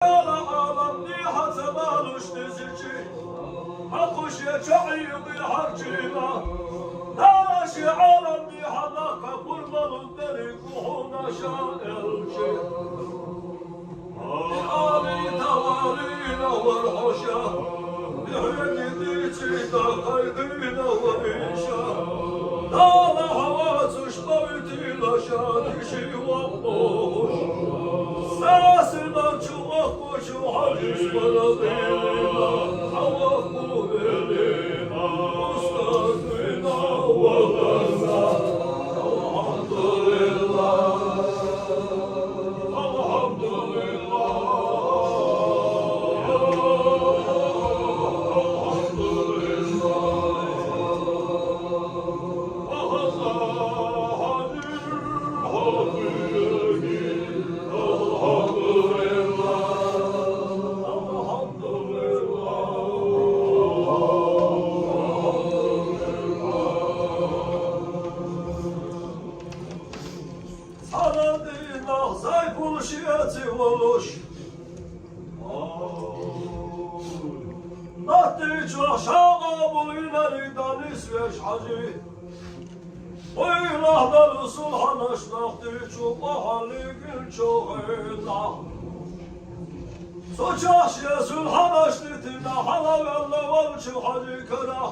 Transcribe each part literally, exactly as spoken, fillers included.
Дала Ӏалам дехьа ца балуш дезачи, хьакхуш я чоӀи юкъе хьарчийна. Дала ший Ӏалам дехьа нах кхабур малув дерриг ва хьона ша элча. Али тавалина вар хьоша, дихьеги дийци дакхайдина вар иша. Дала хьавацуш бавитила ша диши вахлуш. Сасина чу вахкучу хьадис барадина, хьавахку велина, устаз вина валана. Алхьамдулиллах. Цхьан дийнахьа зайпул шеца волуш, наттийчох ша къабул винарг дӀанисвеш Хьажи. Вай лахьдал сулхьанаш нах дийчу къахьаллигинчу хенахь, цу чохь шен сулхьанаш дитина хьалавелла волчу Хьажи кара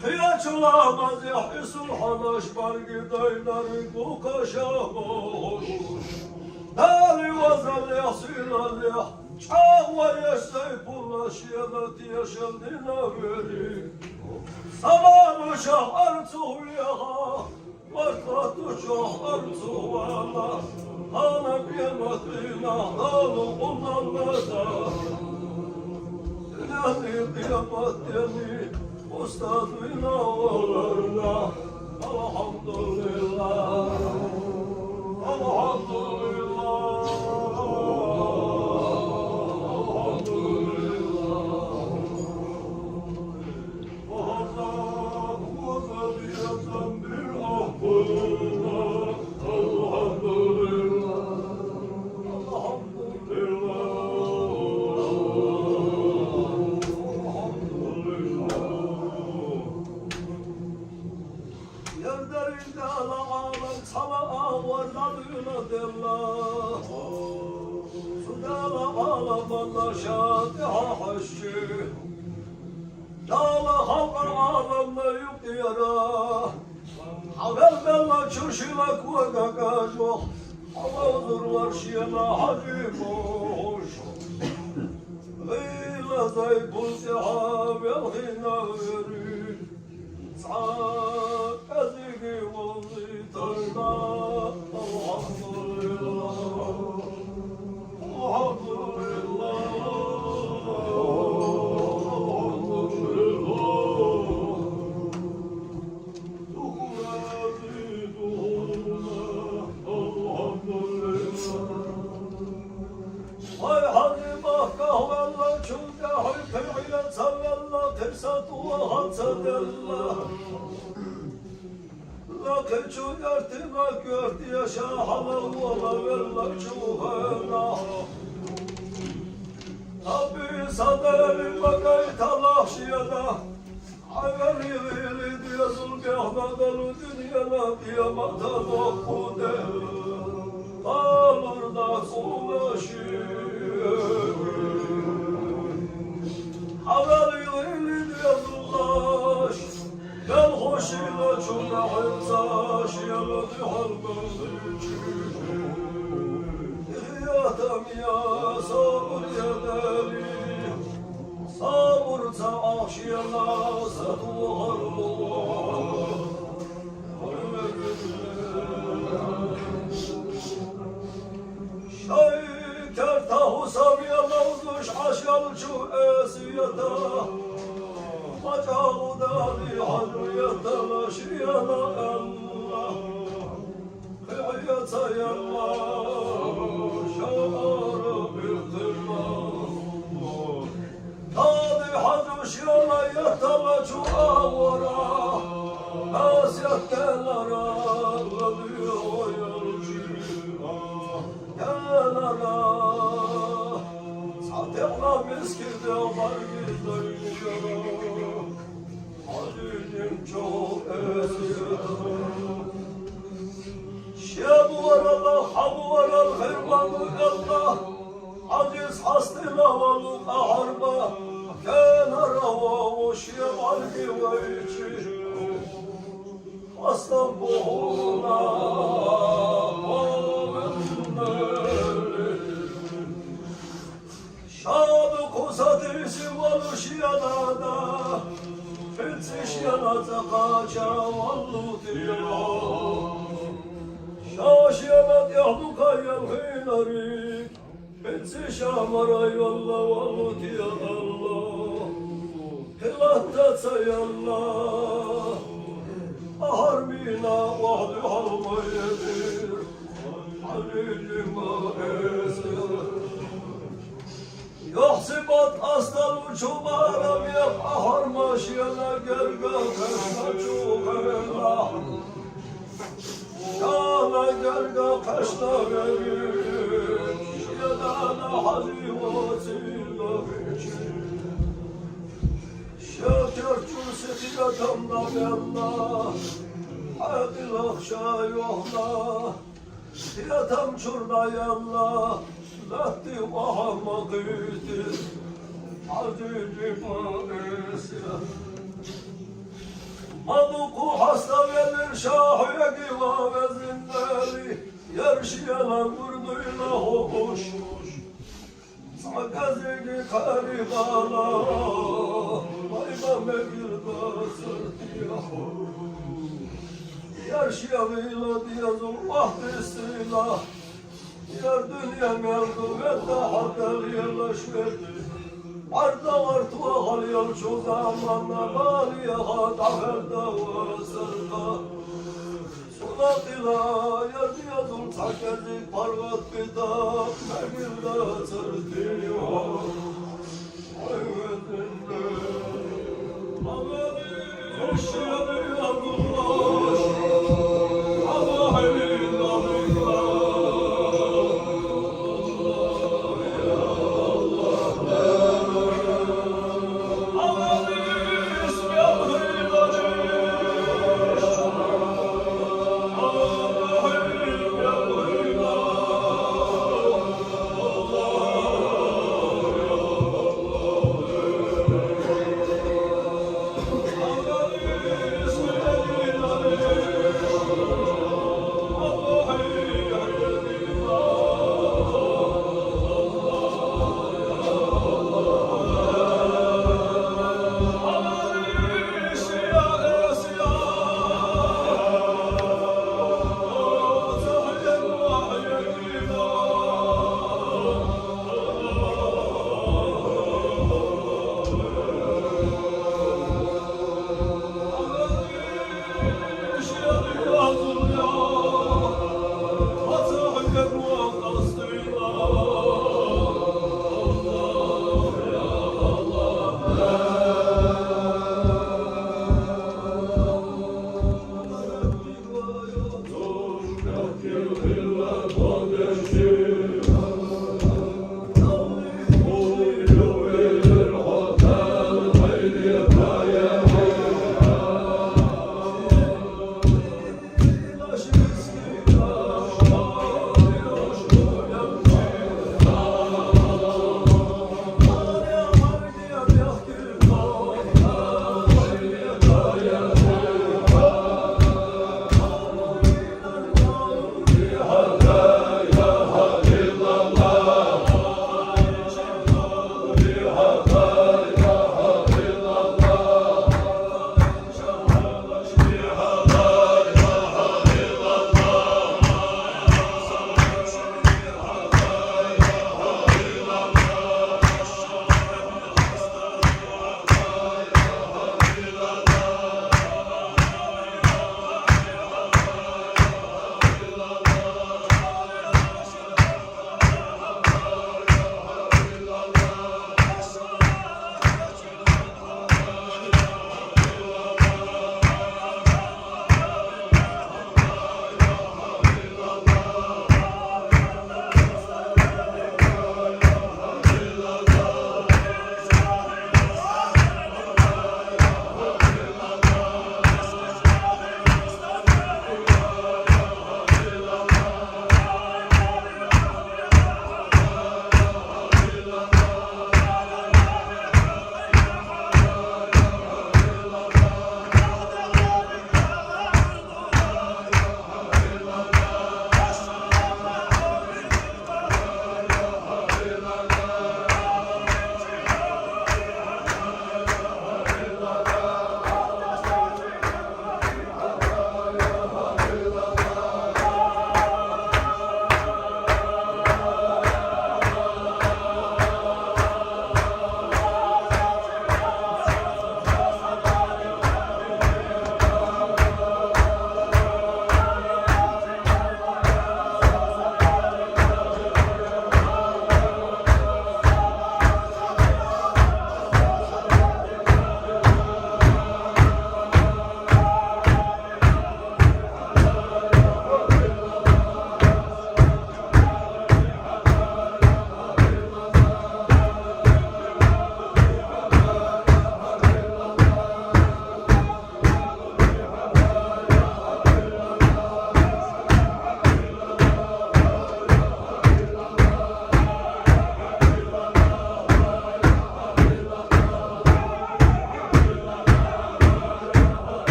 кхечу ламазехь и сулхьанаш бӀаргадайнарг ву-кх ша бохуш. Дала везаллехь, сийлаллехь, чӀагӀо еш зайпулаш шена тешал дина верг. Са балушехь арцух веха, барт латтучохь арцух вала, хӀара къематдийнахь Дала къонахалла дац. Дуьненна, къематденна устаз вина валарна. Алхьамдулиллах. Алхьамдулиллах. Алхьамдулиллах. Ярдарин Дала Ӏалам цхьана агӀор дӀадуьйладелла. Цу Дала Ӏаламалла ша тӀехьа хьаьжча, Дала халкъа Ӏаламна юкъера хьавелла беллачу шина кога кӀажох хьаловзар вар шена Хьажи бохуш. ГӀийла зайпул тӀехьа велхийна верг цхьа кӀезига вовзийтарна. Алхьамдулиллах. Вай Хьажи, махках веллачул тӀехьа кхин Ӏеца велла, кхин сатохар ца делла. Лакхачу яртина коьртеша хьалавола веллачу хенахь, Ӏаби са Дала ма гайталахь шена, хьавелла гӀийла дезал бехна далу дуьненна къематан доккху де. Къалур дац хьуна шега. Хьавелла гӀийла дезалаш, белхо шийла чу баьхьинца шена дуьхьал баьхкача. Тиха я там я, сабур я Дали, сабур ца Ӏа шена сатохар ло. Шайн керта хӀусам я ловзуш Ӏаш йолчу эсета, ма чӀагӀо Дали Хьажу еттала шена аьлла. Кхин Ӏеца елла, шаьра биртина. Дали Хьажу шена етталачу агӀора, хьасет делара, ладуьйгӀо йолчу а, делара. Ягьла мискинда бӀаргадайнад яр, Ӏазизим чӀоагӀа эсала. Ше буврал, хьа буврал хир ма ву, Аллахь, Ӏазиз хьастила валу къахьарба, кенара ва ву ше бӀарга вайчи. Астагфируллахь. Ша дукха сатийса валу ший нана, хӀинца ший нана цӀа кхаьча валлу тӀера. Ша ший нана тӀехьа дукха ял хинариг, хӀинца ша мара йолла валлу тӀера, Аллахь. Хилатта ца ялла, ахьар мина вахьди хьалмайдир, Ӏазизим ма эсала. Йохсипат асталучу барам яха ахьар ма шена герга кхаьчначу хенахь. Шена герга кхаьчна веги, ший нана хьале воцийла вичи. Шел керчун сиха ятам дӀадаьнна, хьаькъалах ша йохна, ятам чура дӀаяьнна, латта охьа ма кхийтира, Ӏазизим ма эсала. Ма дукха хьаставелира ша хьоьга, ва Везан Даьла, яр ший нана гур дуйла хьо уш. Цхьа кӀезига кхаьри бала, вай ба мегар бацар тӀехьа. Яр ший гӀийла дезал охьатессийла, яр дуьне мел ду ведда хьа Даьла елла шоьтехь. БӀаргагур тохал йолчу заманна бала яха дӀахьедда вацар тха. Цунна тӀера яр дезал цхьа кӀезига паргӀат бита мегар дацар тӀехьа. Ай, везан Даьла, Ӏазизим,